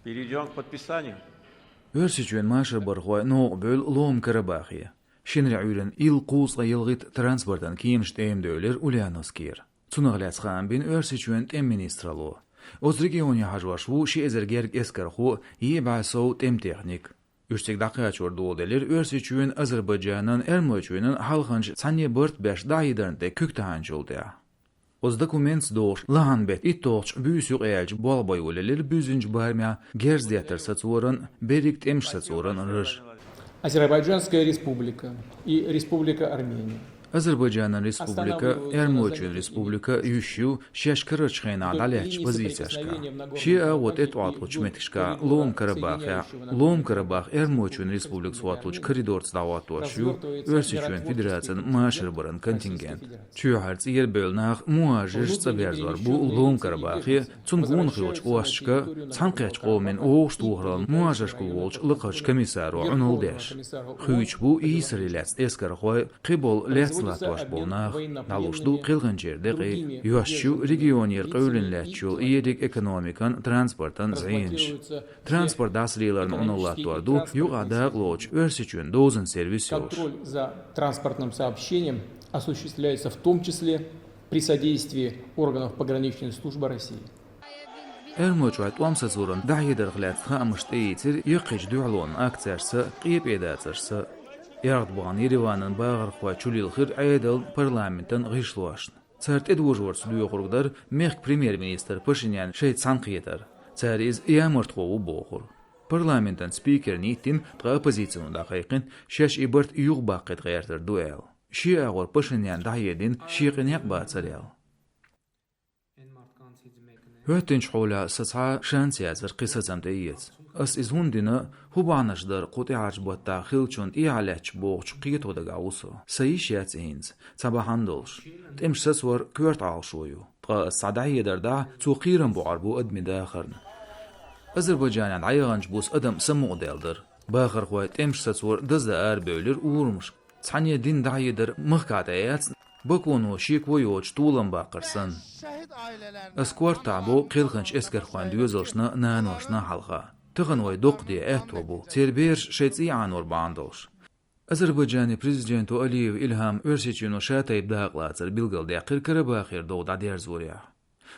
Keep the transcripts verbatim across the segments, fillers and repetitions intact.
Перейдем к подписанию. Оьрсийчоьнан машарбархой новкъа бевлла Лома Карабахе. Шинарин Ӏуьйранна ил кхузткъе ялхитта транспортан кеманаш тӀема девлира Ульяновскера. Цунах лаьцна хаам бина Оьрсийчоьнан тӀеман министралло. Оцу регионе хьажош ву ши эзар герга эскархо, ебаьӀ сов тӀеман техника. Уьш цига дӀакхачор доладелира Оьрсийчоьнан, Азербайджанан, Эрмалойчоьнан хьалханча цхьанне барт беш дӀахьедарна тӀе куьг тахьанчул тӀаьхьа. Оцу документаца догӀуш, лахьан беттан итталгӀачу буьйса юкъаяллачу болх бо ю лелира буьззинчу барамехь герз деттар сацоран, берриг тӀемаш сацоран раж. Азербайджанская республика и Республика Армения. Азербайджанан республика, Эрмалойчоьнан республика юьсуш ю шаьш карарчу хенахь дӀалаьцначу позицешкахь. Шен агӀо тӀетӀотталучу меттигашкахь Лома Карабахехь, Лома Карабах Эрмалойчоьнан республикаца хӀотталучу коридорца дӀахӀоттош ю Оьрсийчоьнан Федерацин машарбаран контингент. Чоьхьара цӀера бевлла нах мухӀажарш цӀа берзор бу Лома Карабахе, цунна гонах йолчу кӀошташка, цхьанакхеттачу къоман вовшахтохараллин мухӀажаршкахула волчу лакхарчу комиссаро Ӏуналла деш. Хуьйцуш бу йийсаре лаьцна эскархой, кхиболу лаьцна латтош болу нах, дӀалуш ду кхелхинчеран декъий, йоьшуш ю регионера къевлина лаьтташ йолу ерриг экономикан, транспортан зӀенаш. Транспорт дӀасалеларна Ӏуналла латтор ду юкъахь дакъалоцучу Оьрсийчоьнан дозанан сервис йолуш. Контроль за транспортным сообщением осуществляется в том числе при содействии органов пограничной службы России. Эрмалойчохь тӀом сацоран дӀахьедарх лаьцна хаамаш тӀеийцира яккхийчу дуьхьалонан акцешца, къепедацаршца. Ирхат бахана Ереванан бахархой чулилхира Ӏедална, парламентан гӀишлошна. Цара тӀедожорца доьхург дара мехкан премьер-министр Пашинян шайца цхьаьнакхетар. Цара иза ямартхо ву бохура. Парламентан спикерна йиттина, ткъа оппозицино дӀакхайкхина, шаьш и барт юхабаккхийта гӀертар ду аьлла. Шен агӀор Пашинян дӀахьедина, шен къинехь а бацара аьлла. ХӀоьттинчу хьолехь сан цхьа а шанс яцара кхин сацам тӀеэца. Ас иза хӀунда дина, хӀун бахьанаш дара кху тӀаьхьарчу баттахь хиллачунна тӀехьа лаьтташ бохучу кхетамо дагахь ву со. Сан йиш яц и хӀинца, цхьа бахьана долуш. ТӀемаш сацор коьрта Ӏалашо ю. Ткъа аса цхьа дӀахьедар дахь, цо кхерам боккхур бу адамийн дахарна. Азербайджанехь дӀаяханчу буса адам самукъадаьлла дара. Бахархой тӀемаш сацор даздан арабевлира урамашка. Цхьанне дина дӀахьедар махкахь тӀеэцна, Бакуно шеко йоцуш толам баккхар санна. Ас корта бу кхелхинчу эскархойн доьзалшна, наношна хьалха. Тахана вай доккха де аьтто бу, церан бераш шайн цӀий Ӏанор бахьана долуш. Азербайджанан президенто Алиев Ильхьама Оьрсийчоьно шатайпа дакъалацар билгалдаьккхира Карабахера дов дӀадерзорехь.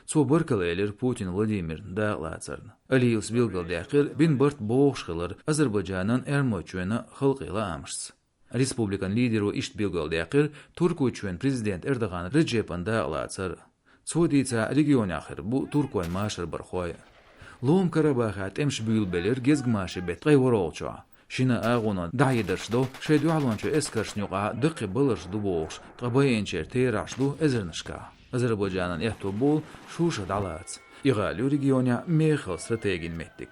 Цо баркалла элира Путин Владимирна дакъалацарна. Алиевс билгалдаьккхира бина барт бохуш хилар Азербайджанан, Эрмалойчоьнан халкъийн лаамашца. Республикан лидеро иштта билгалдаьккхира Туркойчоьнан президента Эрдоган Реджепан дакъалацар. Цо дийцахь, регионехь хир бу туркойн машарбархой. Лома Карабахехь тӀемаш буьйлабелира гезгмашин беттан ткъе ворхӀалгӀачохь. Шина агӀонан дӀахьедарш до, шайн дуьхьалончу эскаршна юкъахь даккхий баларш ду бохуш, ткъа байинчеран терахьаш ду эзарнашкахь. Азербайджанан аьтто болу шу ша дӀалаца. И гӀала ю регионехь мехала стратегин меттиг.